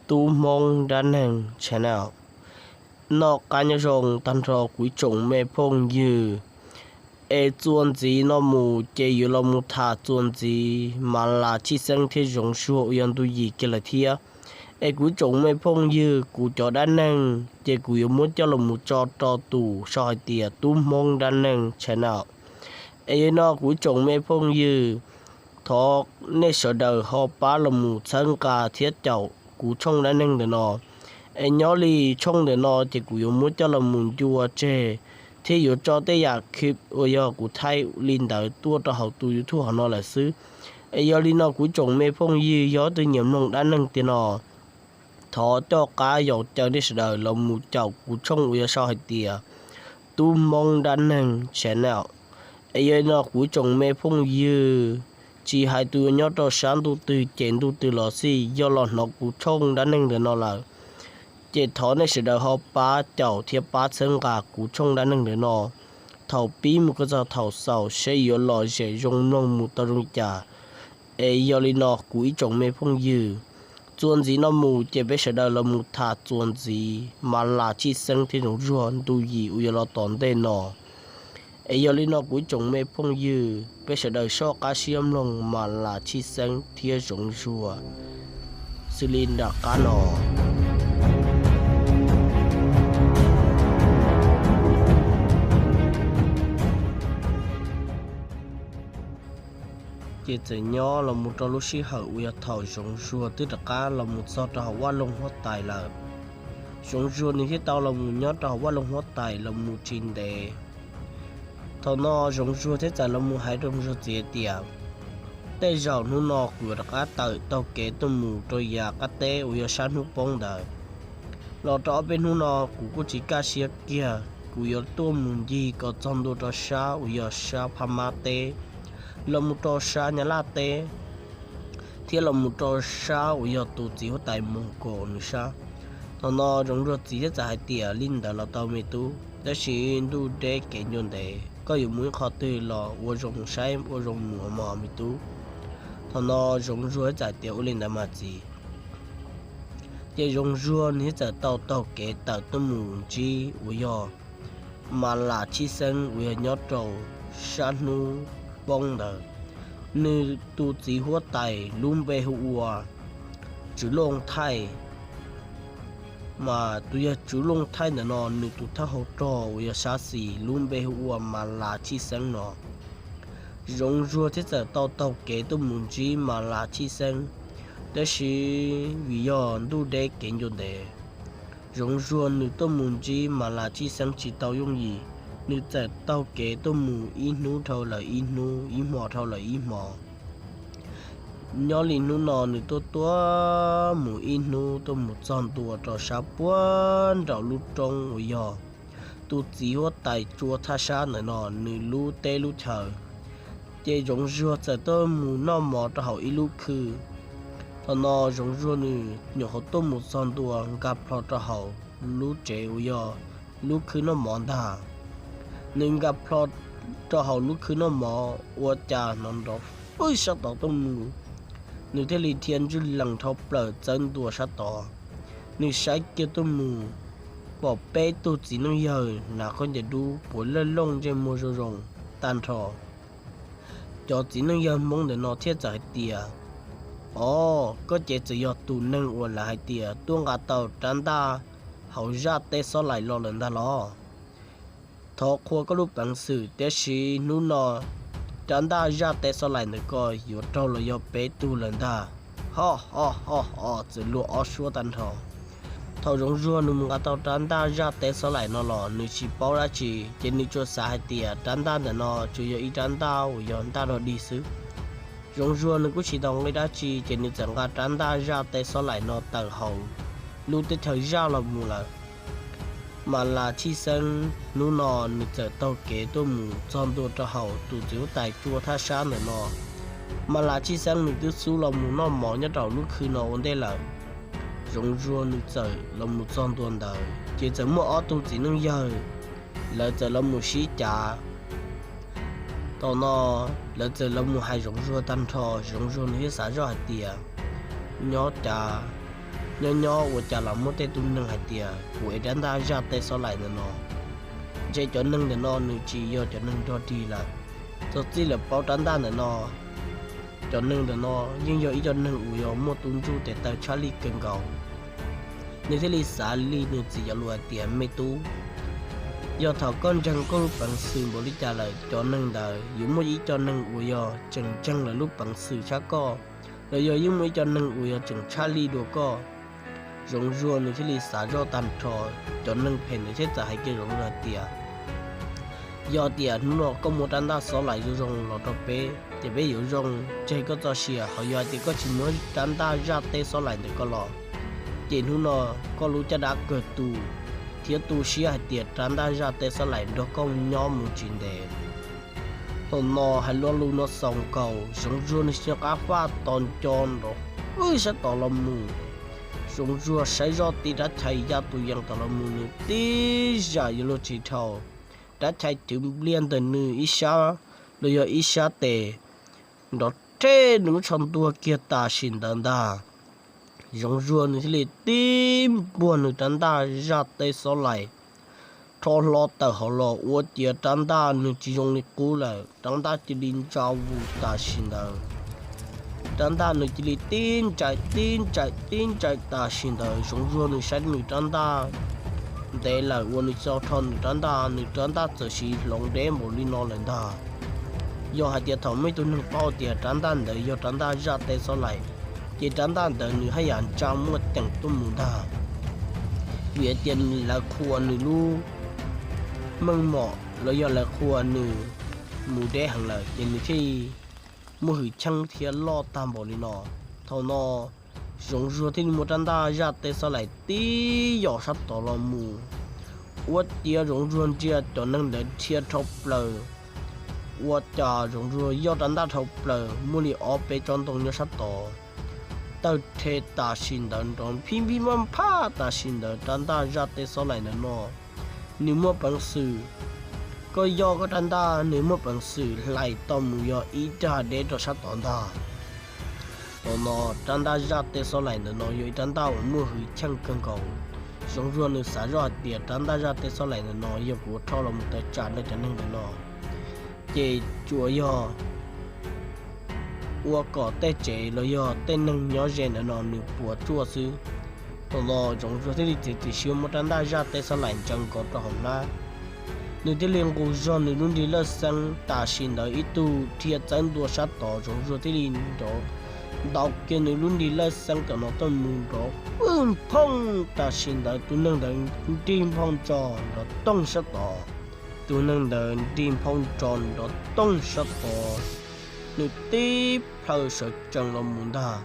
Tub Hmoob Dab Neeg Channel. Noj qab nyob zoo tag nrho kuv ib tsoom me phooj ywg. Es txuas ntxiv no mus ces yuav los mus tham txuas ntxiv Mas Las Tshij Xeeb thiab Zoov Zuag uas yog ntu yim kiag lawm thiab. Es kuv ib tsoom me phooj ywg, kuv cov dab neeg ces kuv yuav muab coj los mus tso rau tus sau hais tias Tub Hmoob Dab Neeg Channel. Es yog li no kuv ib tsoom me phooj ywg, thov nej sawv daws ho pab los mus txhawb nqa thiab caum kuv tshooj dab neeg ntawm no. Es nyob li tshooj ntawm no ces kuv yuav muab coj los mus ncua tseg thiab yuav tso tej yam clip uas yog kuv thaij li ntawd tuaj rau hauv tus YouTube hauv no lawm xwb. Es yog li no kuv ib tsoom me phooj ywg, yog leej twg nyiam mloog dab neeg tiag no, thov coj qab yaum caw nej sawv daws los mus caum kuv tshooj uas yog sau hais tias Tub Hmoob Dab Neeg Channel. Es yog li no kuv ib tsoom me phooj ywg, tsis hais tus nyob rau sab ntuj twg ces ntuj twg los xij, yog los hnov kuv tshooj dab neeg ntawm no lawm, ces thov nej sawv daws ho pab caum thiab pab txhawb nqa kuv tshooj dab neeg ntawm no thaum pib mus kom txog thaum xaus seb yuav lom zem zoo mloog mus tau zoo li cas. Es yog li no kuv ib tsoom me phooj ywg, txuas ntxiv no mus ces peb sawv daws los mus tham txuas ntxiv Mas Las Tshij Xeeb thiab Zoov Zuag ntu yim uas yuav los tom ntej no. Es yog li no kuv ib tsoom me phooj ywg, peb sawv daws soj qab siab mloog Mas Las Tshij Xeeb thiab Zoov Zuag xws li nram qab no. Ces txawm nyob los mus rau lub sij hawm uas yog thaum Zoov Zuag twb rov qab los mus txog rau hauv vaj loog huab tais lawm. Zoov Zuag nws thiaj tau los mus nyob rau hauv vaj loog huab tais los mus tsis ntev. Thaum no Zoov Zuag thiaj txawm los mus hais rau Zoov Zuag txiv tias, tej zaum hnub no kuv yuav rov qab tawm taug kev tuaj mus rau yav qab teb uas yog sab hnub poob ntawd. Los rau ob peb hnub no kuv kuj tsis kaj siab kiag, kuv yuav tuaj mus ncig kom txog ntua rau sab uas yog sab Phab Mab teb, los mus rau sab Nyab Laj teb, thiab los mus rau sab uas yog tus txiv huab tais Moos Kaum nws sab. Thaum no Zoov Zuag txiv thiaj txawm hais tias, li ntawd los tau me tub, tab sis ntuj deb kev ncua ntev, koj yuav mus ib qho twg los ua zoo saib ua zoo mus mog me tub. Thaum no Zoov Zuag thiaj txawm tias, ua li ntawd mas txiv. Ces Zoov Zuag nws thiaj txawm tau taug kev tawm tuaj mus ntsib uas yog Mas Las Tshij Xeeb uas yog nyob rau sab hnub poob ntawd. Nws tus txiv huab tais lub npe hu ua Tswv Looj Thaij. Mas tus yawg Tswv Looj Thaij ntawm no nws tus thawj hauv rog uas yog sab xis lub npe hu ua Mas Las Tshij Xeeb no. Zoov Zuag thiaj txawm tau taug kev tuaj mus ntsib Mas Las Tshij Xeeb, tab sis vim yog ntuj deb kev ncua ntev, Zoov Zuag nws tuaj mus ntsib Mas Las Tshij Xeeb tsis tau yooj yim, nws txawm taug kev tuaj mus ib hnub dhau lawm ib hnub, ib hmo dhau lawm ib hmo. Nyob li hnub no nws tuaj tuaj mus ib hnub tuaj mus txog ntua rau sab puag nraum lub roob uas yog tus txiv huab tais Tsua Thaj Sab ntawm no nws lub teb lub chaw. Ces Zoov Zuag txawm tuaj mus noj mov rau hauv ib lub khw. Thaum no Zoov Zuag nws nyuam qhuav tuaj mus txog ntua nkag plho rau hauv lub tsev uas yog lub khw noj mov ntag. Nws nkag plho rau hauv lub khw noj mov ua cas hnov nrov fwj sab tod tuaj mus, nws thiaj li dhia ntswj lees dhau plaws txawb ntua sab tod. Nws saib kiag tuaj mus, pom peb tug txiv neej yawg hnav khaub ncaws dub puav leej looj ntsej muag zoo zoo tag nrho. Cov txiv neej yawg Hmoob ntawm no thiaj txawm hais tias, o, koj ces txawm yog tus neeg uas lawv hais tias tuaj nqa tau rab ntaj hauv zaj teb xob laim los lawm ntag los? Thov qhuas koj lub peev xwm, tiam sis hnub no rab ntaj zaj teb xob laim ntawm ko yuav raug los yog peb tug lawm ntag. Ho ho ho ho, txawm luag ob suab tag nrho. Thaum Zoov Zuag nws mus nqa tau rab ntaj zaj teb xob laim no los nws tsis paub dab tsi, ces nws tsuas xav hais tias rab ntaj ntawm no tsuas yog ib rab ntaj uas yog ntaj dog dig xwb. Zoov Zuag nws kuj tsis tau nqi dab tsi, ces nws txawm nqa rab ntaj zaj teb xob laim no tawm hauv lub teb chaws zaj los mus lawm. Mas Las Tshij Xeeb hnub no nws txawm taug kev tuaj mus txog ntua rau hauv tus txiv huab tais Tsua Thaj Sab ntawm no. Mas Las Tshij Xeeb nws twb xub los mus noj mov nyob rau lub khw no ua ntej lawm. Zoov Zuag nws txawm los mus txog ntua ntawd ces txawm muaj ob tug txiv neej yawg, lawv txawm los mus sib cav. Thaum no lawv txawm los mus hais Zoov Zuag tag nrho, Zoov Zuag nws thiaj xav zoj hais tias, nyob cav Nyob nyob ua cas los muaj tej tug neeg hais tias kuv ev rab ntaj zaj teb xob laim ntawm no, ntshe cov neeg ntawm no nws tsis yog cov neeg nrog dig lawm. Txog txij lawv paub rab ntaj ntawm no, cov neeg ntawm no yeej yog ib co neeg uas yog muaj tub ntsuj tes taw tshaj lij kawg nkaus. Nws thiaj li xav li nws txiv cov lus hais tias, me tub, yog thaum koj ntseeg koj lub peev xwm npaum li cas lawm, cov neeg ntawd yuav muaj ib co neeg uas yog tseem ntseeg lawv lub peev xwm tshaj koj, los yog yeej muaj ib co neeg uas yog tseem tshaj lij dua koj. Zoov Zuag nws thiaj li xav zoj tag nrho, cov neeg phem ntawd thiaj txawm hais kiag Zoov Zuag hais tias, yog tias hnub no koj muab rab ntaj xob laim zoo zoo los rau peb ces peb yuav zoo tseg koj txoj sia, ho yog hais tias koj tsis muab rab ntaj zaj teb xob laim ntawm koj los, ces hnub no koj lub caj dab kawg tu, thiab tu siab hais tias rab ntaj zaj teb xob laim nrog koj nyob mus tsis ntev. Thaum no hais lo lus no xaus nkaus, Zoov Zuag nws sim qab faj tos nco nrov fwj sab tod los mus. Zoov Zuag saib zoj tib rab chais ya tus yees tom los mus, nws tib zam yuav luag tsis dhau, rab chais cwv npliaj ntawm nws ib sab, los yog ib sab tes, nrov rhe nws lub tsho ntuag kiag tam sim ntawd ntag. Zoov Zuag nws thiaj li tib npuag nws rab ntaj zaj teb xob laim, rho hlo tawm hauv los ua ciav rab ntaj nws tsis zoo li qub lawm, rab ntaj cia li ntsa vus tam sim ntawd. Rab ntaj nws cia li tib ntsais tib ntsais tib ntsais tam sim ntawd, Zoov Zuag nws saib nws rab ntaj ntev lawm uas nws tso rho nws rab ntaj, nws rab ntaj txawm siv hloov deb npaum li no lawm ntag. Yog hais tias thaum muaj ib tug neeg paub tias rab ntaj ntawd yog rab ntaj zaj teb xob laim, ces rab ntaj ntawd nws haj yam ntsa muaj ceem tuaj mus ntag. Vim hais tias lawv qhuas nws lub meej mom los yog lawv qhuas nws mus deb heev lawm, ces nws thiaj muaj hwj chim thiab loj tag npaum li no. Thaum no Zoov Zuag thiaj li muab rab ntaj zaj teb xob laim tib yos sab tod los mus, ua ciav Zoov Zuag ntsia cov neeg ntawd dhia dhau plaws, ua cas Zoov Zuag yoj rab ntaj dhau plaws muaj li ob peb tsob ntoo nyob sab tod, tawg rhe tam sim ntawd nrov phij phij maj phaj tam sim ntawd. Rab ntaj zaj teb xob laim ntawm no nws muaj peev xwm, koj yoj koj rab ntaj nws muaj peev xwm hlais tau mus yog ib rag deb rau sab tod ntag. Thaum no rab ntaj zaj teb xob laim ntawm no yog ib rab ntaj uas muaj hwj chim kawg nkaus. Zoov Zuag nws xav zoj hais tias rab ntaj zaj teb xob laim ntawm no yog kuv rho los mus tawm tsam rau cov neeg ntawm no, ces tsuas yog ua kom tej tsev los yog tej neeg nyob ze ntawm no nws puas tsuaj xwb. Thaum no Zoov Zuag thiaj li txiav txim siab muab rab ntaj zaj teb xob laim ntsaws nkaus rau hauv hnab. Nws thiaj li nqus zog nws lub nrig lawj xeeb, tam sim ntawd ib tug dhia txawb ntua sab tod, Zoov Zuag thiaj li nrov ntaus kiag nws lub nrig lawj xeeb tom no tuaj mus nrov fwj nphooj. Tam sim ntawd tus neeg ntawd nrig nphoo ntso nrov toog sab tod. Tus neeg ntawd nrig nphoo ntso nrov toog sab tod, nws tib plhaw sawv tsees los mus ntag.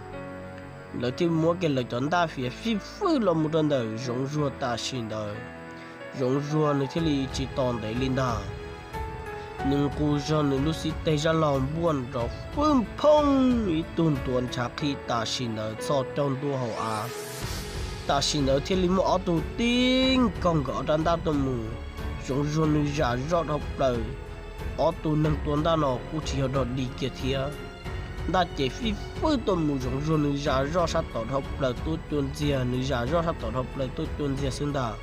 Lawv thiaj muab kiag lawv cov ntaj fiav fij fwj los mus rau ntawm Zoov Zuag tam sim ntawd. Zoov Zuag nws thiaj li tsis tos ntev li ntag, nws nqus zog nws lub xib teg zaj laug npuaj nrov fwj nphooj, ib tug ntuav ntshav qhi tam sim ntawd txhos caug ntua hauv av. Tam sim ntawd thiaj li muaj ob tug tib nkaug nkawd ob rab ntaj tuaj mus. Zoov Zuag nws zam zoj dhau plaws, ob tug neeg tua ntaj no kuj tsis yog dog dig kiag thiab. Ntaj ces fij fwj tuaj mus, Zoov Zuag nws zam zoj sab tod dhau plaws tuaj cua ntxiag, nws zam zoj sab tod dhau plaws tuaj cua ntxiag xwb ntag.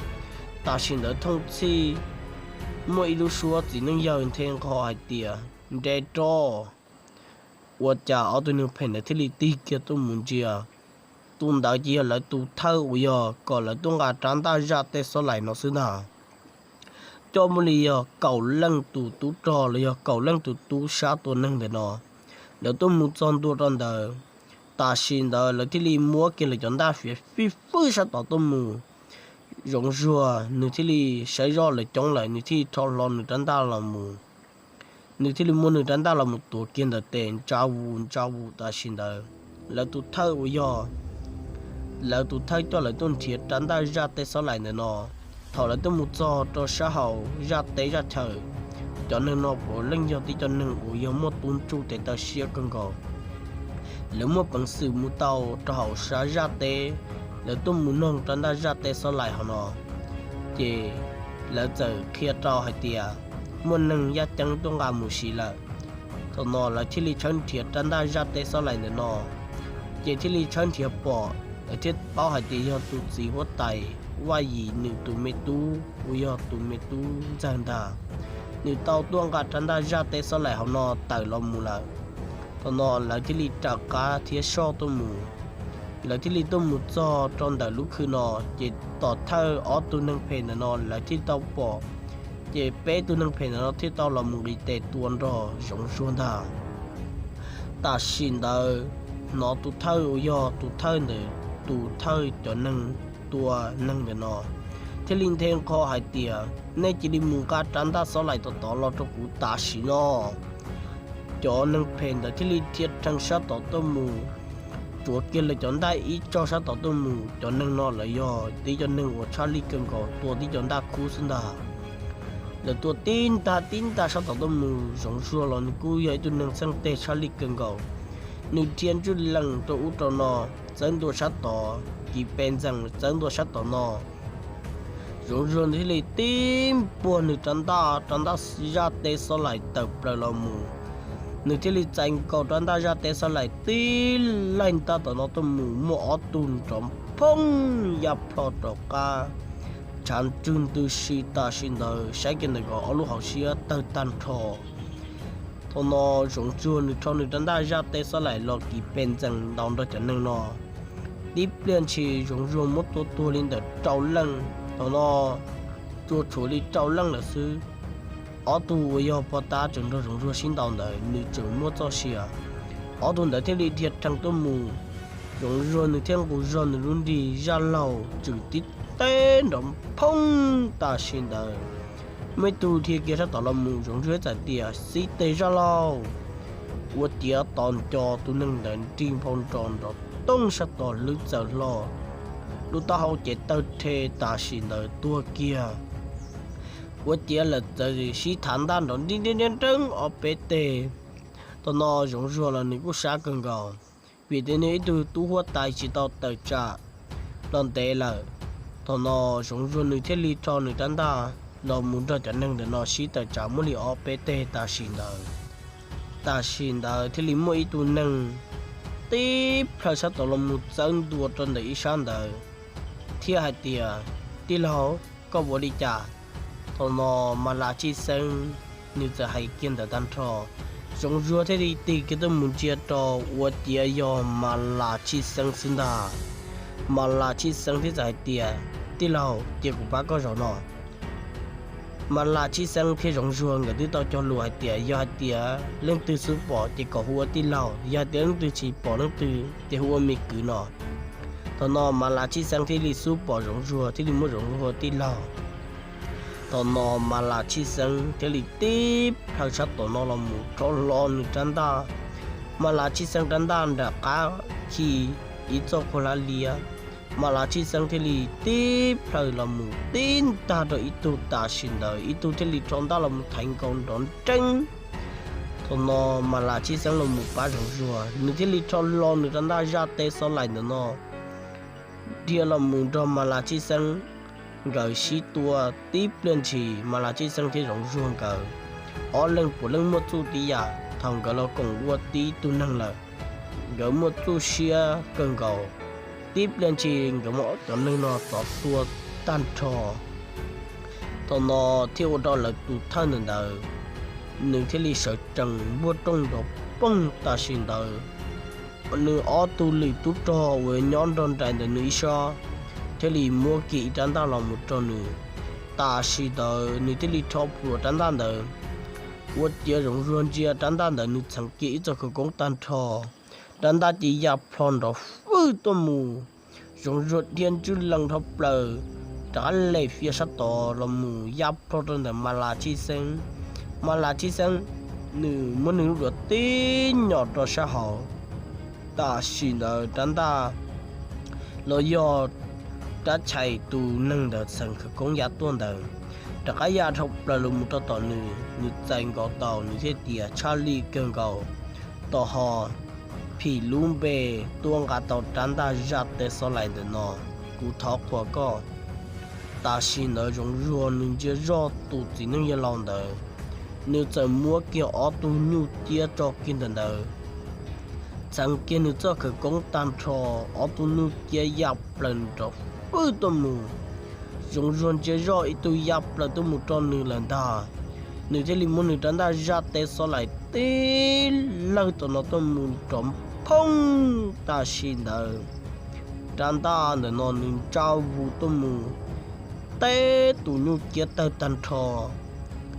Tam sim ntawd thooj txhij muaj ib lub suab txiv neej yawg nthe nqho hais tias, nres rau. Ua cas ob tug neeg phem ntawd thiaj li tig kiag tuaj mus ntsia. Tus ntawd ces yog lawv tus thawj uas yog kom lawv tuaj nqa rab ntaj zaj teb xob laim no xwb ntag. Coj muaj li yog kaum leej tus tub rog los yog kaum leej tus tub sab tua neeg ntawm no, lawv tuaj mus txog ntua rau ntawd. Tam sim ntawd lawv thiaj li muab kiag lawv cov ntaj fiav fij fwj sab tod tuaj mus. Zoov Zuag nws thiaj li saib zoj lawv coob lawm, nws thiaj li rho hlo nws rab ntaj los mus. Nws thiaj li muab nws rab ntaj los mus tuav kiag ntawm tes ntsa vus ntsa vus tam sim ntawd. Lawv tus thawj uas yog, lawv tus thawj coj lawv tuaj nrhiav rab ntaj zaj teb xob laim ntawm no, thaum lawv tuaj mus txog rau sab hauv zaj teb zaj chaw, cov neeg no puav leej yog tib cov neeg uas yog muaj tub ntsuj tes taw siab kawg nkaus. Lawv muaj peev xwm mus tau rau hauv sab zaj teb, lawv tuaj mus noog rab ntaj zaj teb xob laim hauv no, ces lawv txawm qhia rau hais tias muaj neeg yaj ceeb tuaj nqa mus siv lawm. Thaum no lawv thiaj li tshawb nrhiav rab ntaj zaj teb xob laim ntawm no, ces thiaj li tshawb nrhiav pom lawv thiaj paub hais tias yog tus txiv huab tais Vaj Yim nws tus me tub uas yog tus me tub ntxawg ntag, nws tau tuaj nqa rab ntaj zaj teb xob laim hauv no tawm los mus lawm. Thaum no lawv thiaj li raws qab thiab soj tuaj mus. Lawv thiaj li tuaj mus txog rau ntawm lub khw no, ces tom thawj ob tug neeg phem ntawm no lawv thiaj tau pom, ces peb tug neeg phem ntawm no thiaj tau los mus nqis tes tua nrog Zoov Zuag ntag. Tam sim ntawd hnov tus thawj uas yog tus thawj ntawm tus thawj cov neeg tua neeg ntawm no thiaj li nthe nqho hais tias, nej cia li mus nqa rab ntaj xob laim tom tod los rau kuv tam sim no. Cov neeg phem ntawd thiaj li dhia rhees sab tod tuaj mus, tsuav kiag lawv cov ntaj ib tsob sab tod tuaj mus. Cov neeg no lawv yog tib cov neeg uas tshaj lij kawg nkaus, tua tib cov ntaj khub xwb ntag. Lawv tua tib ntag tib ntag sab tod tuaj mus, Zoov Zuag los nws kuj yog ib tug neeg txheej teg tshaj lij kawg nkaus. Nws dhia ntswj lees rau ub rau no, txawb ntua sab tod, kis pes ntxees txawb ntua sab tod no. Zoov Zuag nws thiaj li tib npuag nws rab ntaj, rab ntaj zaj teb xob laim tawm plaws los mus. Nws thiaj li txais nkaus rab ntaj zaj teb xob laim tib laig ntaj tom no tuaj mus, muaj ob tug nrov phooj ya plho rov qab, tshav ntswg ntws si tam sim ntawd, saib kiag ntawm nkaus ob lub hauv siab tawg tag nrho. Thaum no Zoov Zuag nws rho nws rab ntaj zaj teb xob laim los kis pes ntxees ntaus nrog cov neeg no, tib pliag ntshis Zoov Zuag muab tua tuag li ntawm rau leej. Thaum no tsuas tshuav li rau leej lawm xwb. Ob tug uas yog pog tab tseem nrog Zoov Zuag sib ntaus ntawd nws tseem muaj txoj sia. Ob tug ntawd thiaj li dhia rhees tuaj mus, Zoov Zuag nws thiaj nqus zog nws lub nrig zaj laug tswm tib teb nrov phooj tam sim ntawd. Muaj ib tug dhia kiag sab tod los mus, Zoov Zuag txawm tias, xib teg zaj laug. Ua ciav tos nco tus neeg ntawd nrig nphau nro nrov tooj sab tod hlwb txawm hlo, lub taub hau ces tawg rhe tam sim ntawd tuag kiag. Ua ciav lawv txawm sib thav ntaj nrov nrib nrib nreeb ob peb teg. Thaum no Zoov Zuag los nws kuj sab kawg nkaus, vim tias nws ib tug tub huab tais tsis tau tawm tsam los ntev lawm. Thaum no Zoov Zuag nws thiaj li rho nws rab ntaj los mus nrog cov neeg ntawm no sib tawm tsam muaj li ob peb teg tam sim ntawd. Tam sim ntawd thiaj li muaj ib tug neeg tib plhaw sab tod los mus txawb ntua rau ntawm ib sab ntawd thiab hais tias, tij laug, koj ua li cas? Thaum no Mas Las Tshij Xeeb nws txawm hais kiag ntawd tag nrho, Zoov Zuag thiaj li tig kiag tuaj mus ntsia rau ua ciav yog Mas Las Tshij Xeeb xwb ntag. Mas Las Tshij Xeeb thiaj txawm hais tias, tij laug, cia kuv pab koj zaum no. Mas Las Tshij Xeeb thiab Zoov Zuag nkawd twb tau cog lus hais tias yog hais tias leej twg xub pom ces kom hu ua tij laug, yog hais tias leej twg tsis pom leej twg ces hu ua me kwv no. Thaum no Mas Las Tshij Xeeb thiaj li xub pom Zoov Zuag thiaj li muab Zoov Zuag hu ua tij laug. Thaum no Mas Las Tshij Xeeb thiaj li tib plhaw sab tom no los mus rho hlo nws rab ntaj. Mas Las Tshij Xeeb rab ntaj nram qab khi ib txoj khuab hlab liab. Mas Las Tshij Xeeb thiaj li tib plhaw los mus tib ntag rau ib tug tam sim ntawd, ib tug thiaj li rho ntaj los mus thaiv nkaus nrov nreeb. Thaum no Mas Las Tshij Xeeb los mus pab Zoov Zuag, nws thiaj li rho hlo nws rab ntaj zaj teb xob laim ntawm no dhia los mus nrog Mas Las Tshij Xeeb nkawd sib tua. Tib pliag ntshis Mas Las Tshij Xeeb thiab Zoov Zuag nkawd ob leeg puav leej muaj txuj tib yam. Thaum nkawd los koom ua tib tug neeg lawm, nkawd muaj txuj siab kawg nkaus. Tib pliag ntshis nkawd muab cov neeg no txov tua tag nrho. Thaum no thiaj ua rau lawv tus thawj ntawm ntawd, nws thiaj li sawv tsees npuaj rooj nrov poog tam sim ntawd. Nws ob tug lwm tub rog uas nyob nrog nraim ntawm nws ib sab thiaj li muab kiag ib rab ntaj los mus rau nws. Tam sim ntawd nws thiaj li rho plhuav rab ntaj ntawd, ua ciav Zoov Zuag ntsia rab ntaj ntawd nws txheev kiag ib txoj khawv koob tag nrho, rab ntaj ces ya plho nrov fwj tuaj mus. Zoov Zuag dhia ntswj lees dhau plaws, rov qab lem fias sab tod los mus ya plho rau ntawm Mas Las Tshij Xeeb. Mas Las Tshij Xeeb nws muab nws lub duav tib nyom rau sab hauv. Tam sim ntawd rab ntaj los yog rab chais tus neeg ntawd txheev khawv koob ya tuaj ntawd rov qab ya dhau plaws los mus rau tom nws, nws txais nkaus tau nws thiaj tias tshaj lij kawg nkaus. Tom ho phim lub npe tuaj nqa tau rab ntaj zaj teb xob laim ntawm no, kuv thov qhuas koj. Tam sim ntawd Zoov Zuag nws ntsia zoj tus txiv neej yawg laus ntawd, nws txawm muab kiag ob tug nyuj ciab tso kiag ntawm ntawd, txheev kiag nws txoj khawv koob tag nrho, ob tug nyuj ciab ya plaws nrov pwj tuaj mus. Zoov Zuag ntsia zoj ib tug ya plaws tuaj mus rau nws lawm ntag. Nws thiaj li muab nws rab ntaj zaj teb xob laim tib lawg tom no tuaj mus nrov phoob tam sim ntawd. Rab ntaj ntawm no nws ntsa vus tuaj mus teb tus nyuj ciab tawg tag nrho.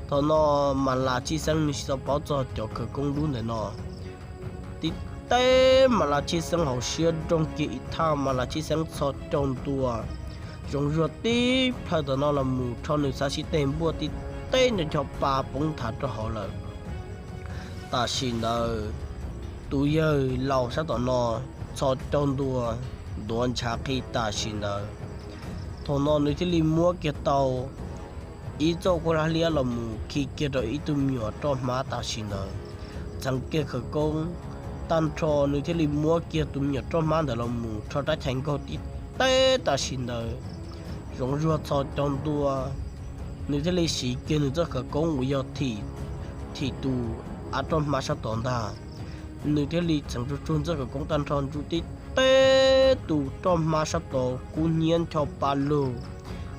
Thaum no Mas Las Tshij Xeeb nws tsis tau paub txog cov khawv koob dub ntawm no. Tib teb Mas Las Tshij Xeeb hauv siab nroog kiag ib thaj, Mas Las Tshij Xeeb txhos caug ntua. Zoov Zuag tib plhaw tom no los mus rho nws xav sib teg npuaj tib teb nco nco pa poob nthav rau hauv lawm. Tam sim ntawd tus yawg laus sab tom no txhos caug ntua ntuav ntshav qhi tam sim ntawd. Thaum no nws thiaj li muab kiag tau ib txoj kuab hlab liab los mus khi kiag rau ib tug me nyuam roj hmab tam sim ntawd. Txheev kiag khawv koob tag nrho nws thiaj li muab kiag tus me nyuam roj hmab ntawd los mus rho rab chais nkaug tib teb tam sim ntawd. Zoov Zuag txhos caug ntua, nws thiaj li siv kiag nws txoj khawv koob uas yog thim tus av roj hmab sab tod ntag. Nws thiaj li txheev tsuag tsuag txoj khawv koob tag nrho ntsuj tib teb tus roj hmab sab tod kub hnyiab ncho pa lug.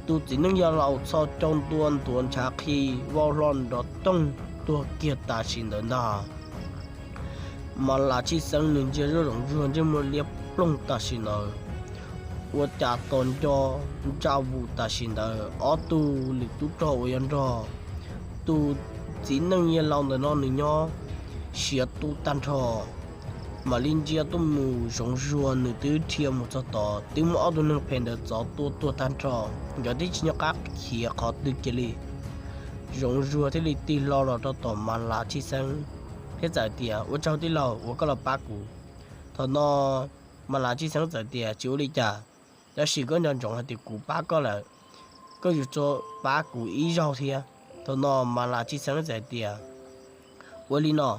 Tus txiv neej yawg laus txhos caug ntua ntuav ntshav qhi vau hlo nrov toog tuag kiag tam sim ntawd ntag. Mas Las Tshij Xeeb nws ntsia zoj Zoov Zuag ntsej muag liab ploog tam sim ntawd, ua cas tos nco ntsa vus tam sim ntawd ob tug lwm tub rog uas yog nrog tus txiv neej yawg laus ntawm no nws nyob siav tu tag nrho. Mam li ntsia tuaj mus Zoov Zuag nws twb dhia mus txog tod twb muab ob tug neeg phem ntawd txov tua tuag tag nrho, nkawd twb tsis nco qab khiav qhov twg kiag li. Zoov Zuag thiaj li tig hlo los rau tom Mas Las Tshij Xeeb thiab txawm tias, ua tsaug tij laug uas koj los pab kuv. Thaum no Mas Las Tshij Xeeb txawm tias, tsis ua li cas, tab sis koj nco ntsoov hais tias kuv pab koj lawm, koj yuav tsum pab kuv ib zaug thiab. Thaum no Mas Las Tshij Xeeb txawm hais tias, ua li no,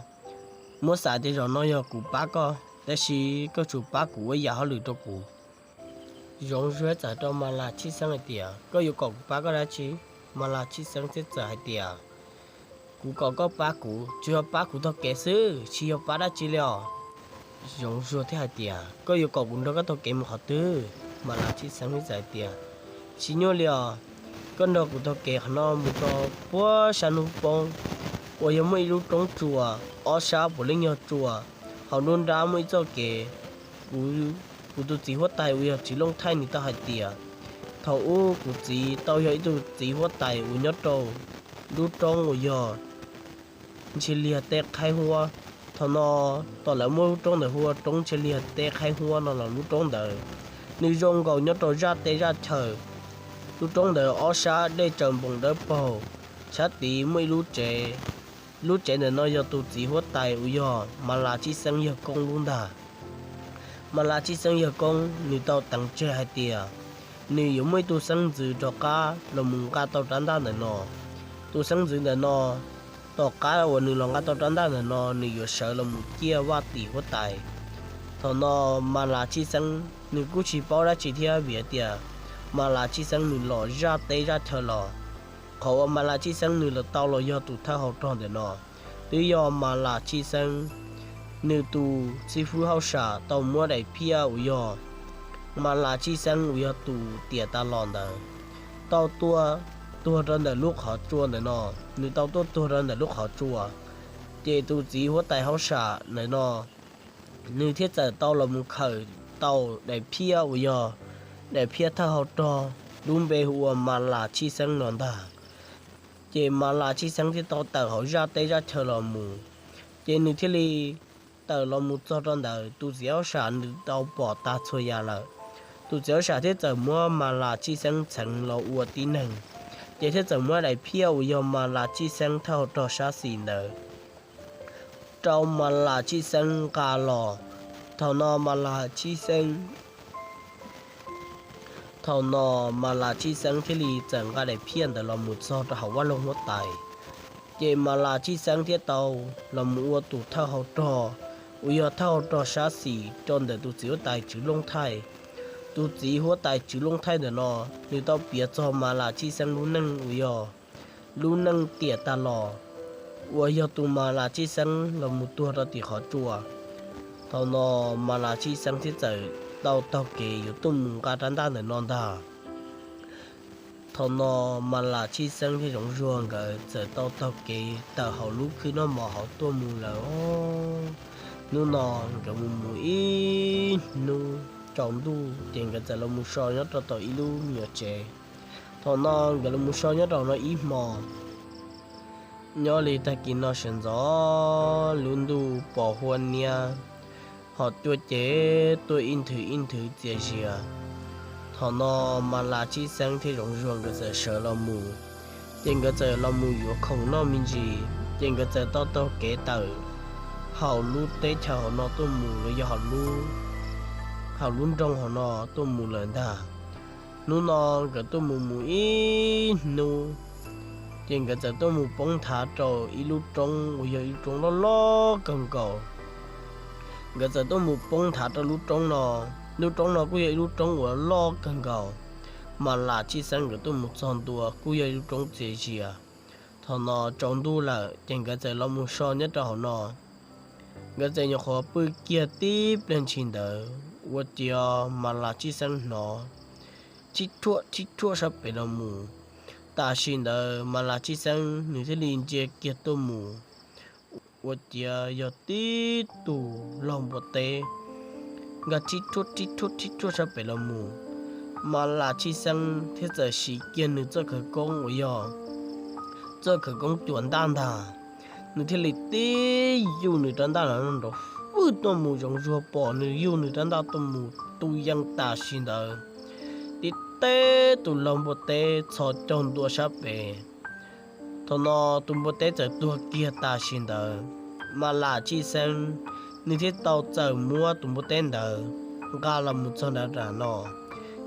muab xav tias zaum no yog kuv pab koj, tab sis koj tsum pab kuv ua yam hauj lwm rau kuv. Zoov Zuag txawm rau Mas Las Tshij Xeeb hais tias, koj yuav kom kuv pab koj dab tsi? Mas Las Tshij Xeeb thiaj txawm hais tias, kuv kom koj pab kuv tsuas yog pab kuv taug kev xwb, tsis yog pab dab tsi li os. Zoov Zuag thiaj hais tias, koj yuav kom kuv nrog koj taug kev mus qhov twg? Mas Las Tshij Xeeb thiaj txawm hais tias, tsis nyuaj li os, koj nrog kuv taug kev qhov no mus rau puag sab hnub poob uas yog muaj ib lub roob tsuas, ob sab puav leej yog tsuas, hauv nruab nrab muaj ib txoj kev. Kuv, kuv tus txiv huab tais uas yog Tswv Looj Thaij nws tau hais tias, thaum ub kuv txiv tau yog ib tug txiv huab tais uas nyob rau lub roob uas yog Ntshiab Liag Teb Qhaib Huab. Thaum no tom lawv muab lub roob ntawd hu ua roob Ntshiab Liag Teb Qhaib Huab no los lub roob ntawd nws zoo nkaus nyob rau zaj teb zaj chaw. Lub roob ntawd ob sab dej tsaws npoos dawb paug, sab tid muaj ib lub tsev. Lub tsev ntawm no yog tus txiv huab tais uas yog Mas Las Tshij Xeeb yawg koob lub ntag. Mas Las Tshij Xeeb yawg koob nws tau teev tseg hais tias nws yuav muaj ib tug xeeb ntxwv rov qab los mus nqa tau rab ntaj ntawm no. Tus xeeb ntxwv ntawm no, tom qab uas nws los nqa tau rab ntaj ntawm no nws yuav sawv los mus ciaj Vaj Tim huab tais. Thaum no Mas Las Tshij Xeeb nws kuj tsis paub dab tsi thiab vim hais tias Mas Las Tshij Xeeb nws los zaj teb zaj chaw los. Qhov uas Mas Las Tshij Xeeb nws los tau los yog tus thawj hau rog ntawm no, twb yog Mas Las Tshij Xeeb nws tus xib fwb hauj sam tau muab daim phiaj uas yog Mas Las Tshij Xeeb uas yog tus tiam tas los ntawd tau tua tuag rau ntawm lub qhov tsua ntawm no. Nws tau tuaj tuag rau ntawm lub qhov tsua, ces tus txiv huab tais hauj sam ntawm no nws thiaj txawm tau los mus khawm tau daim phiaj uas yog daim phiaj thawj hau rog lub npe hu ua Mas Las Tshij Xeeb no ntag. Ces Mas Las Tshij Xeeb thiaj tau tawm hauv zaj teb zaj chaw los mus. Ces nws thiaj li tawm los mus txog rau ntawd, tus txiv hauj sam nws tau pom tag txhua yam lawm. Tus txiv hauj sam thiaj txawm muab Mas Las Tshij Xeeb txheev los ua tib neeg, ces thiaj txawm muab daim phiaj uas yog Mas Las Tshij Xeeb thawj hau rog sab xis ntawd rau Mas Las Tshij Xeeb nqa los. Thaum no Mas Las Tshij Xeeb, thaum no Mas Las Tshij Xeeb thiaj li txawm nqa daim phiaj ntawd los mus txog rau hauv Vaj Loog huab tais. Ces Mas Las Tshij Xeeb thiaj tau los mus ua tus thawj hau rog uas yog thawj hau rog sab xis rau ntawm tus txiv huab tais Tswv Looj Thaij. Tus txiv huab tais Tswv Looj Thaij ntawm no nws tau piav txog Mas Las Tshij Xeeb lub neej uas yog lub neej tiam tas los uas yog tus Mas Las Tshij Xeeb los mus tuag rau tim qhov tsua. Thaum no Mas Las Tshij Xeeb thiaj txawm tau taug kev yuav tuaj mus nqa rab ntaj ntawm no ntag. Thaum no Mas Las Tshij Xeeb thiab Zoov Zuag nkawd txawm tau taug kev tawm hauv lub khw noj mov hauv tuaj mus lawm. Hnub no nkawd mus mus ib hnub tsaus ntuj ces nkawd txawm los mus so nyob rau tom ib lub me nyuam tsev. Thaum no nkawd los mus so nyob rau no ib hmo, nyob li tag kis no sawv ntxov lub ntuj pos huab niab, ho cua ces tuaj ib nthwv ib nthwv txias zias. Thaum no Mas Las Tshij Xeeb thiab Zoov Zuag nkawd txawm sawv los mus, ces nkawd txawm los mus yuav khoom noj me ntsis, ces nkawd txawm tau taug kev tawm hauv lub teb chaws hauv no tuaj mus los yog hauv lub nroog hauv no tuaj mus lawm ntag. Hnub no nkawd tuaj mus mus ib hnub, ces nkawd txawm tuaj mus poob nthav rau ib lub roob uas yog ib lub roob loj loj kawg nkaus. Nkawd txawm tuaj mus poob nthav rau lub roob no. Lub roob no kuj yog ib lub roob uas loj kawg nkaus. Mas Las Tshij Xeeb nkawd tuaj mus txog ntua kuj yog ib lub roob txias zias. Thaum no tsaus ntuj lawm ces nkawd txawm los mus so nyob rau hauv no. Nkawd txawm nyuam qhuav pw kiag tib pliag ntshis ntawd ua ciav Mas Las Tshij Xeeb hnov thib rhuaj thib rhuaj sab pem los mus. Tam sim ntawd Mas Las Tshij Xeeb nws thiaj li ntsia kiag tuaj mus, ua ciav yog tib tug laug npua teb nkag thib rhuaj thib rhuaj thib rhuaj sab pem los mus. Mas Las Tshij Xeeb thiaj txawm siv kiag nws txoj khawv koob uas yog txoj khawv koob cua ntaj ntag, nws thiaj li tib yuj nws rab ntaj los nrov fwj tuaj mus. Zoov Zuag pom nws yuj nws rab ntaj tuaj mus tu yees tam sim ntawd, tib teb tus laug npua teb txhos caug ntua sab pem. Thaum no tus npua teb txawm tuag kiag tam sim ntawd. Mas Las Tshij Xeeb nws thiaj tau txawm muab tus npua teb ntawd nqa los mus txog nram no,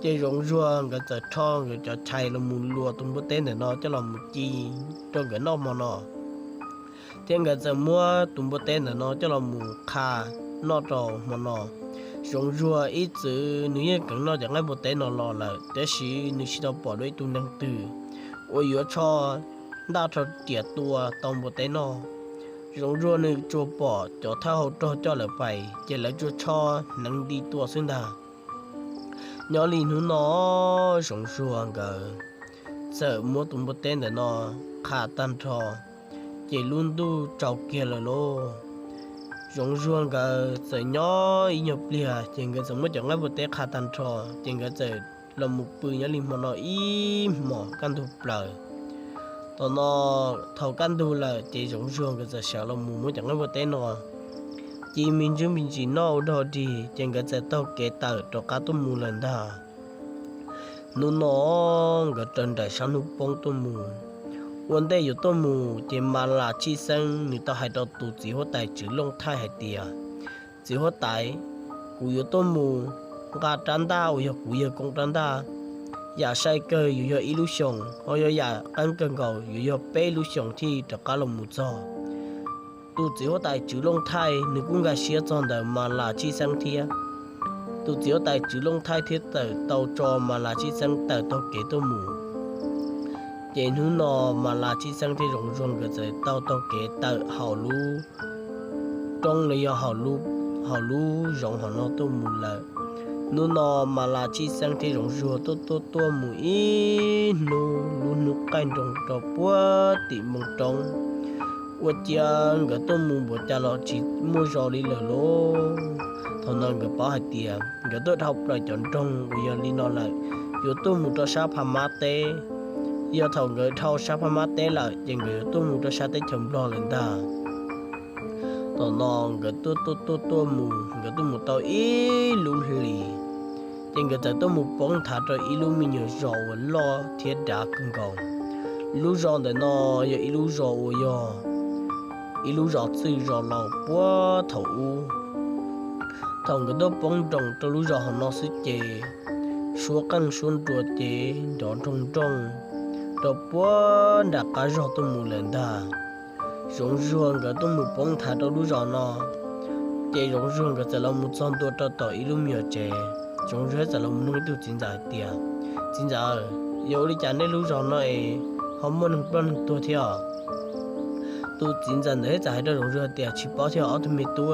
ces Zoov Zuag nkawd txawm rho nkawd cov chais los mus luas tus npua teb ntawm no coj los mus ci rau nkawd noj hmo no, thiab nkawd txawm muab tus npua teb ntawm no coj los mus qha noj rau hmo no. Zoov Zuag ib txwm nws yeej kheev noj cov nqaij npua teb no los lawm, tiam sis nws tsis tau pom dua ib tug neeg twg uas yuav tsho ntaj rho riam tua tau npua teb noj. Zoov Zuag nws tsuas pom cov thawj hau rog coj lawm pais ces lawv tsuas tsho hneev nti tua xwb ntag. Nyob li hnub no Zoov Zuag nkawd txawm muab tus npua teb ntawm no qha tag nrho, ces lub ntuj tsaus kiag lawm lauj. Zoov Zuag nkawd txawm nyob ib nyuag pliag ces nkawd txawm muab cov nqaij npua teb qha tag nrho ces nkawd txawm los mus pw nyob li hmo no ib hmos kaj ntug plaws. Thaum no thaum kaj ntug lawm ces Zoov Zuag nkawd txawm sawv los mus muab cov nqaij npua teb no ci me ntsis me ntsis noj ua dog dig ces nkawd txawm taug kev tawm rov qab tuaj mus lawm ntag. Hnub no nkawd raws nraim sab hnub poob tuaj mus. Ua ntej yuav tuaj mus ces Mas Las Tshij Xeeb nws tau hais rau tus txiv huab tais Tswv Looj Thaij hais tias, Txiv huab tais, kuv yuav tuaj mus nqa rab ntaj uas yog kuv yawg koob rab ntaj. Yam sai kawg yuav yog ib lub xyoos, ho yog yam qeeb kawg nkaus yuav yog peb lub xyoos thiaj rov qab los mus txog. Tus txiv huab tais Tswv Looj Thaij nws kuj nkag siab txog ntawm Mas Las Tshij Xeeb thiab. Tus txiv huab tais Tswv Looj Thaij thiaj txawm tau tso Mas Las Tshij Xeeb tawm taug kev tuaj mus. Ces hnub no Mas Las Tshij Xeeb thiab Zoov Zuag nkawd txawm tau taug kev tawm hauv lub roob los yog hauv lub zoov hauv no tuaj mus lawm. Hnub no Mas Las Tshij Xeeb thiab Zoov Zuag tuaj tuaj tuaj mus ib hnub lub hnub qaij nroos rau puag tim moo roob. Ua ciav nkawd tuaj mus npaum cas los tsis muaj zos li lawm lauj. Thaum no nkawd paub hais tias nkawd tuaj dhau plaws cov nroog uas yog li no lawm, yuav tuaj mus rau sab Phaj Mab teb. Yog thaum nkawd dhau sab Phaj Mab teb lawm ces nkawd yuav tuaj mus rau sab teb chaws Nplog lawm ntag. Thaum no nkawd tuaj tuaj tuaj tuaj mus, nkawd tuaj mus tau ib lub hlis, ces nkawd txawm tuaj mus poob nthav rau ib lub me nyuam zos uas loj thiab dav kawg nkaus. Lub zos ntawm no yog ib lub zos uas yog ib lub zos txwj zos laus puag thaum ub. Thaum nkawd tuaj poob nroos rau lub zos hauv no xwb ces suab qeej suab nruas ces nrov nroog nroog rau puag nram qab zog tuaj mus lawm ntag. Zoov Zuag nkawd tuaj mus poob nthav rau lub zos no, ces Zoov Zuag nkawd txawm los mus txog ntua rau tom ib lub me nyuam tsev. Zoov Zuag txawm los mus nug ib tug txiv ntxawm hais tias, Txiv ntxawm, yog ua li cas nej lub zos no es ho muaj neeg ploj neeg tuag thiab? Tus txiv ntxawm ntawd thiaj txawm hais rau Zoov Zuag tias, Tsis paub thiab ob tug me tub,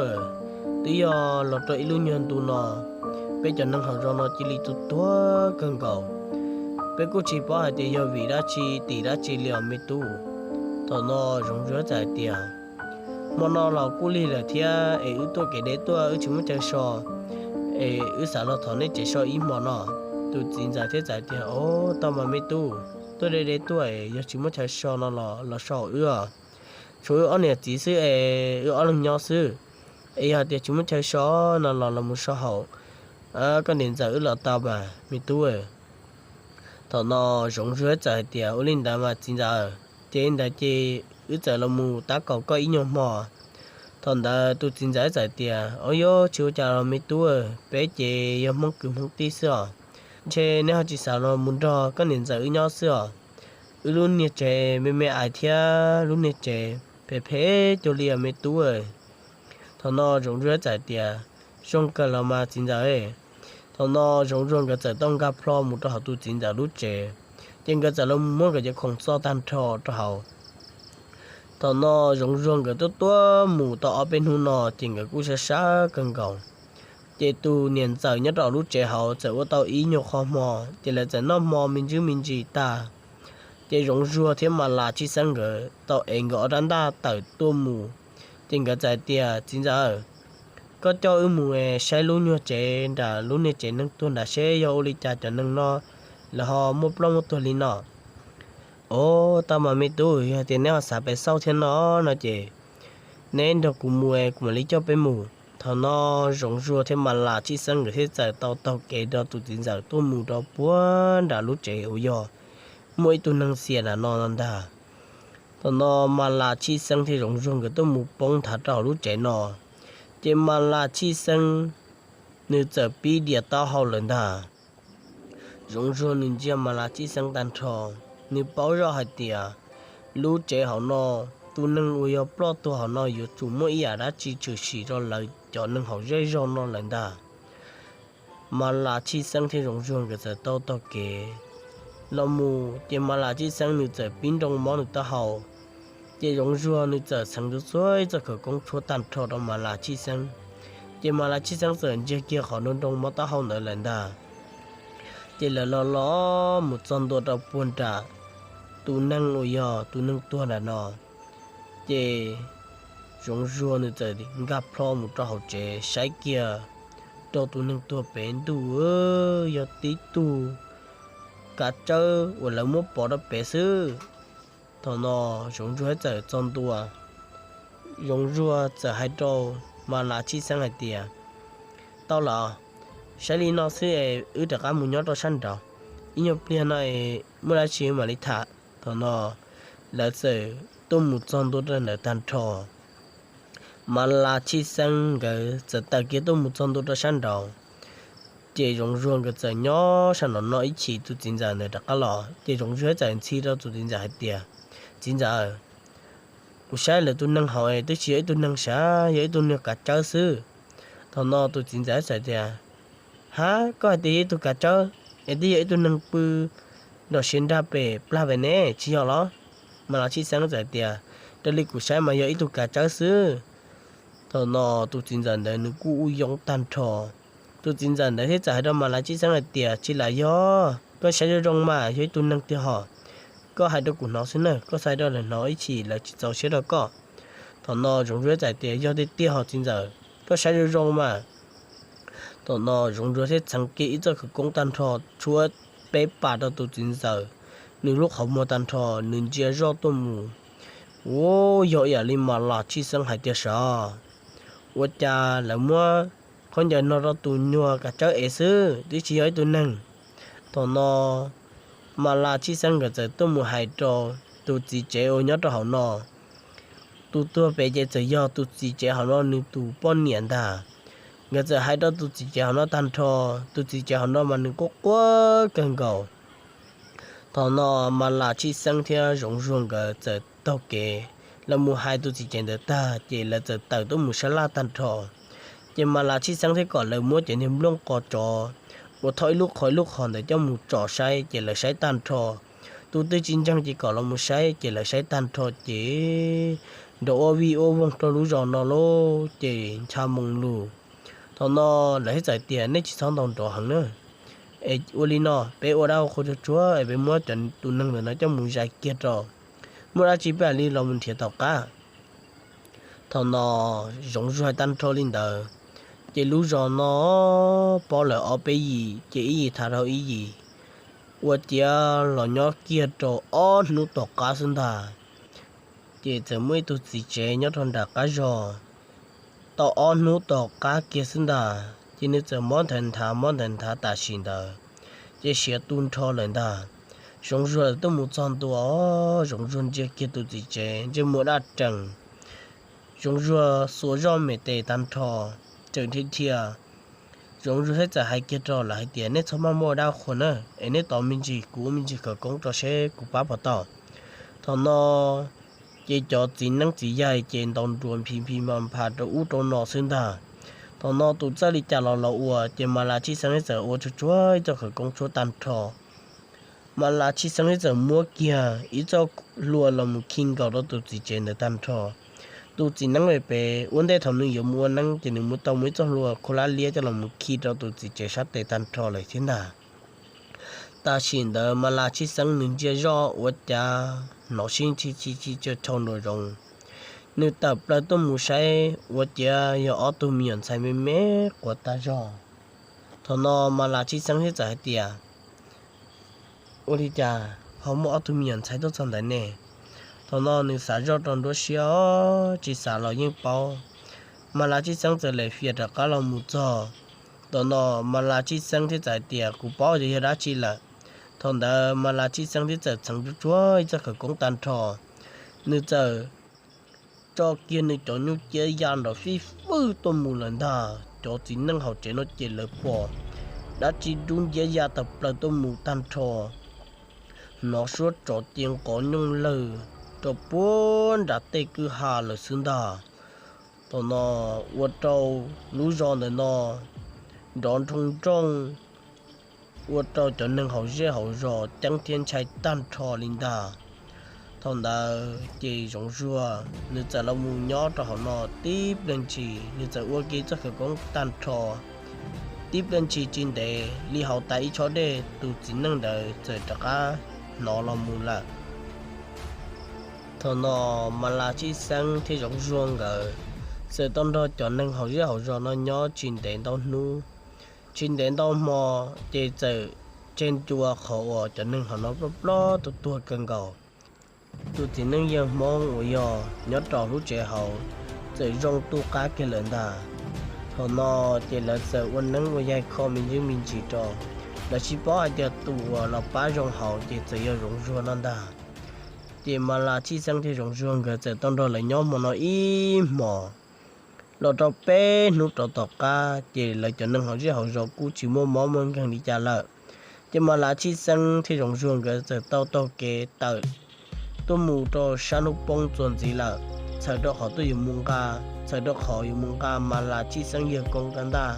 Twb yog los rau ib lub nyuag ntu no, peb cov neeg hauv zos no cia li tuag tuag kawg nkaus. Peb kuj tsis paub hais tias yog vim dab tsi tim dab tsi li os me tub. Thaum no Zoov Zuag txawm hais tias, hmo no los kuj lig lawm thiab es wb tuaj kev deb tuaj wb tsis muaj chaw so, es wb xav los thov nej tsev so ib hmo no. Tus txiv ntxawm thiaj txawm tias, o, tau mas me tub, tuaj deb deb tuaj es yog tsis muaj chaw so no los los so hauv wb os. Tshuav wb ob niam txiv xwb es wb ob leeg nyob xwb, es yog tias tsis muaj chaw so no los los mus so hauv koj niam ntxawm wb los tau mas me tub. Thaum no Zoov Zuag txawm hais tias, ua li ntawd mas txiv ntxawm, ces li ntawd ces wb txawm los mus tab kaum koj ib nyuag hmo. Thaum ntawd tus txiv ntxawm txawm tias, o, yog tsis ua cas los me tub, peb ces yog Hmoob kwv Hmoob tij xwb os. Ntshe neb ho tsis xav los mus nrog koj niam ntxawm wb nyob xwb os. Wb lub niag tsev me me ais thiab lub niag tsev phem phem cuag li os me tub. Thaum no Zoov Zuag txawm tias, zoo kawg los mas txiv ntxawm. Thaum no Zoov Zuag nkawd txawm tau nkag plho mus rau hauv tus txiv ntxawm lub tsev, ces nkawd txawm los muab nkawd cov khoom txo tag nrho rau hauv. Thaum no Zoov Zuag nkawd tuaj tuaj mus tau ob peb hnub no ces nkawd kuj sab sab kawg nkaus. Ces tus niam ntxawm nyob rau lub tsev hauv txawm ua tau ib nyuag qho hmo, ces lawv txawm noj hmo me ntsis me ntsis tag. Ces Zoov Zuag thiab Mas Las Tshij Xeeb nkawd tau ev nkawd ob rab ntaj tawm tuaj mus, ces nkawd txawm hais tias, txiv ntxawm, koj coj wb mus saib lub nyuag tsev nram lub niag tsev neeg tuag nrad seb yog ua li cas cov neeg no lawv ho muaj ploj muaj tuag li no. Os, tau mas me tub, yog tias neb ho xav pem xauj thiab no, no ces neb nrog kuv mus es kuv mam li coj peb mus. Thaum no Zoov Zuag thiab Mas Las Tshij Xeeb nkawd thiaj txawm tau taug kev rau tus txiv ntxawm tuaj mus rau puag nram lub tsev uas yog muaj ib tug neeg xiam nram no ntag. Thaum no Mas Las Tshij Xeeb thiab Zoov Zuag nkawd tuaj mus poob nthav rau hauv lub tsev no, ces Mas Las Tshij Xeeb nws txawm pib dias taub hau lawm ntag. Zoov Zuag nws ntsia Mas Las Tshij Xeeb tag nrho, nws paub zoj hais tias lub tsev hauv no, tus neeg uas yog ploj tuag hauv no yuav tsum muaj ib yam dab tsi tshwm sim rau lawv cov neeg hauv zej zog no lawm ntag. Mas Las Tshij Xeeb thiab Zoov Zuag nkawd txawm tau taug kev los mus, ces Mas Las Tshij Xeeb nws txawm pib nroo mob nws taub hau. Ces Zoov Zuag nws txawm txheev txhua ib txoj khawv koob tshuab tag nrho rau Mas Las Tshij Xeeb, ces Mas Las Tshij Xeeb txawm ntsiag kiag qhov nroo nroo mob taub hau ntawd lawm ntag. Ces lawv los los mus txog ntua rau puag nram tus neeg uas yog tus neeg tuag nram no, ces Zoov Zuag nws txawm nkag plho mus rau hauv tsev saib kiag rau tus neeg tuag pem ntuj, yog tib tug kav tsawb uas lawv muab pov rau pem xwb. Thaum no Zoov Zuag txawm txog ntua, Zoov Zuag txawm hais rau Mas Las Tshij Xeeb hais tias, tau los, saib li no xwb es wb rov qab mus nyob rau sab nraud, ib nyuag pliag no es muaj dab tsi mam li tham. Thaum no lawv txawm tuaj mus txog ntua rau ntawd tag nrho, Mas Las Tshij Xeeb nkawd txawm tawm kiag tuaj mus txog ntua rau sab nraud, ces Zoov Zuag nkawd txawm nyob sab nraud no ib chim tus txiv ntxawm ntawd rov qab los, ces Zoov Zuag txawm ntxhi rau tus txiv ntxawm hais tias, txiv ntxawm, kuv saib lawv tus neeg hauv twb tsis yog ib tug neeg sav, yog ib tug niag kav tsawb xwb. Thaum no tus txiv ntxawm txawm tias, hab, koj hais tias yog ib tug kav tsawb es twb yog ib tug neeg pw nrog siav nrag pem plag pem ne, tsis yog los? Mas Las Tshij Xeeb txawm tias, raws li kuv saib mas yog ib tug kav tsawb xwb. Thaum no tus txiv ntxawm ntawd nws kuj ua yoov tag nrho. Tus txiv ntxawm ntawd thiaj txawm hais rau Mas Las Tshij Xeeb hais tias, tsis lam yog, koj saib zoo zoo mas yog ib tug neeg tiag hos. Koj hais rau kuv hnov xwb na, koj xa rau lawv hnov ib chim lawv tsis txaus siab rau koj. Thaum no Zoov Zuag txawm tias, yog tiag tiag hos txiv ntxawm, koj saib zoo zoo mas. Thaum no Zoov Zuag thiaj txheev kiag ib txoj khawv koob tag nrho tshuab peb pas rau tus txiv ntxawm nws lub qhov muag tag nrho, nws ntsia zoj tuaj mus, ua yog ib yam li Mas Las Tshij Xeeb hais tias sav, ua cas lawv muab khaub ncaws no rau tus nyuag kav tsawb ev xwb, twb tsis yog ib tug neeg. Thaum no Mas Las Tshij Xeeb nkawd txawm tuaj mus hais rau tus txiv tsev uas nyob rau hauv no. Tus tuag pem ces txawm yog tus txiv tsev hauv no nws tus poj niam ntag. Nkawd txawm hais rau tus txiv tsev hauv no tag nrho, tus txiv tsev hauv no mas nws quaj quaj kawg nkaus. Thaum no Mas Las Tshij Xeeb thiab Zoov Zuag nkawd txawm taug kev los mus hais tus txiv tsev ntawd tag, ces lawv txawm tawm tuaj mus sab laj tag nrho. Ces Mas Las Tshij Xeeb thiaj kom lawv muab cov niag nplooj qos tsov uas thauj ib lub qhov ib lub qhov ntawd coj mus tsom saib, ces lawv saib tag nrho. Tus twg tsis ntseeg ces kom los mus saib, ces lawv saib tag nrho ces nrov ua vij ua voog rau lub zos no lauj, ces ncha moo lug. Thaum no lawv thiaj txawm tias nej tsis txhob ntaus nrov heev na, es ua li no peb ua dab ua qhua tsuag tsuag es peb muab cov tus neeg ntawm no coj mus zais kiag rau, muaj dab tsi peb mam li los mus nrhiav tom qab. Thaum no Zoov Zuag tag nrho li ntawd, ces lub zos no pob lawm ob peb yim ces ib yim tham rau ib yim, ua ciav los nyob kiag rau ob hnub tom qab xwb ntag. Ces txawm muaj ib tug txiv tsev nyob rau nram qab zos, tau ob hnub tom qab kiag xwb ntag ces nws txawm mob nthav nthav mob nthav nthav tam sim ntawd, ces siav tu nrho lawm ntag. Zoov Zuag tuaj mus txog ntua, Zoov Zuag ntsia kiag tus txiv tsev ntsej muag daj rees, Zoov Zuag xuas zoj me tes tag nrho, tseem dhia dhia. Zoov Zuag thiaj txawm hais kiag rau lawv hais tias nej txhob maj muab ua dab qhua na, es nej tos me ntsis kuv ua me ntsis khawv koob rau seb kuv pab puas tau. Thaum no ces cov txiv neeb txiv yaig ces ntaus nruas nphis nphis mas nphas rau ub rau no xwb ntag. Thaum no tus txawj li cas los los ua, ces Mas Las Tshij Xeeb thiaj txawm ua tsuag tsuag ib txoj khawv koob tshuab tag nrho. Mas Las Tshij Xeeb thiaj txawm muab kiag ib txoj hlua los mus khi nkaus rau tus txiv tsev ntawd tag nrho. Tus txiv neeb pem pem ua ntej thaum nws yuav mus ua neeb ces nws muab tau mus ib txoj hlua khuv lab liab coj los mus khi rau tus txiv tsev sab tes tag nrho lawm thiab ntag. Tam sim ntawd Mas Las Tshij Xeeb nws ntsia zoj ua cas hnov sib tsis tsis tsis tsis tshau nruas zoov. Nws tawm plaws tuaj mus saib ua ciav yog ob tug me nyuam ntxhais me me quav tag zog. Thaum no Mas Las Tshij Xeeb thiaj txawm hais tias, ua li cas ho muaj ob tug me nyuam ntxhais tuaj txog ntawd ne? Thaum no nws xav zoj rau nruab siab, tsis xav los yeej paub. Mas Las Tshij Xeeb txawm lem fias rov qab los mus txog. Thaum no Mas Las Tshij Xeeb thiaj txawm hais tias kuv paub tias yog dab tsi lawm. Thaum ntawd Mas Las Tshij Xeeb thiaj txawm txheev tsuag tsuag ib txoj khawv koob tag nrho. Nws txawm tso kiag nws cov nyuj ciab ya nrov fij fwj tuaj mus lawm ntag. Cov txiv neej hauv tsev no ces lawv pom dab tsi dub nciab ya tawm plaws tuaj mus tag nrho, hnov suab tsov ci nqov nyooj lawg rau puag nram tej kwj ha lawm xwb ntag. Thaum no ua rau lub zos ntawm no nrov nroo nrooj, ua rau cov neeg hauv zej hauv zos ceeb thiab ntshai tag nrho li ntag. Thaum ntawd ces Zoov Zuag nws txawm los mus nyob rau hauv no tib pliag ntshis, nws txawm ua kiag txoj khawv koob tag nrho. Tib pliag ntshis tsis ntev li hauv tas ib chob dej, tus txiv neej ntawd txawm rov qab hnov los mus lawm. Thaum no Mas Las Tshij Xeeb thiab Zoov Zuag nkawd txawm tau nrog cov neeg hauv zej hauv zos no nyob tsis ntev ntau hnub. Tsis ntev ntau hmo ces txawm tseg ncua qhov uas cov neeg hauv no ploj ploj tuag tuag kawg nkaus. Tus txiv neej yawg Hmoob uas yog nyob rau lub tsev hauv txawm zoo tu qab kiag lawm ntag. Thaum no ces lawv txawm ua neeb ua yaig kho me ntsis me ntsis rau. Lawv tsis paub hais tias tus uas los pab zoo hauv ces txawm yog Zoov Zuag no ntag. Ces Mas Las Tshij Xeeb thiab Zoov Zuag nkawd txawm tau nrog lawv nyob hmo no ib hmos. Los rau peb hnub rov tom qab ces lawv cov neeg hauv zej hauv zos kuj tsis muaj mob muaj nkeeg li cas lawm. Ces Mas Las Tshij Xeeb thiab Zoov Zuag nkawd txawm tau taug kev tawm tuaj mus rau sab hnub poob txuas ntxiv lawm. Txhawm rau qhov tuaj yuav mus nqa, txhawm rau qhov yuav mus nqa Mas Las Tshij Xeeb yawg koob rab ntaj.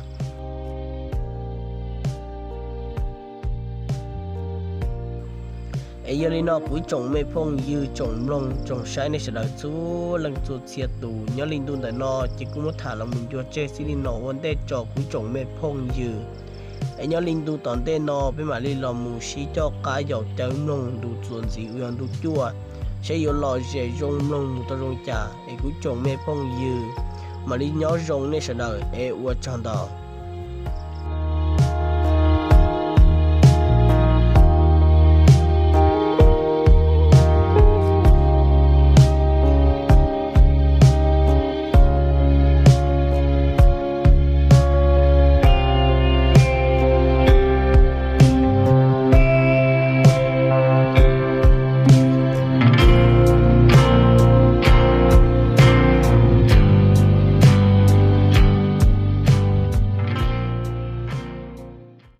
Es yog li no kuv ib tsoom me phooj ywg tsoom mloog tsoom saib nej sawv daws txhua leej txhua txhia tus, nyob li ntu ntawm no ces kuv muab tham los mus ncua tseg xwb li no ua ntej tso kuv ib tsoom me phooj ywg. Es nyob li ntu tom ntej no peb mam li los mus sib coj qab yaum caw mloog ntu txuas ntxiv uas yog ntu cuaj, saib yuav lom zem zoo mloog mus tau zoo cas. Es kuv ib tsoom me phooj ywg mam li nyob zoo nej sawv daws es ua tsaug ntau.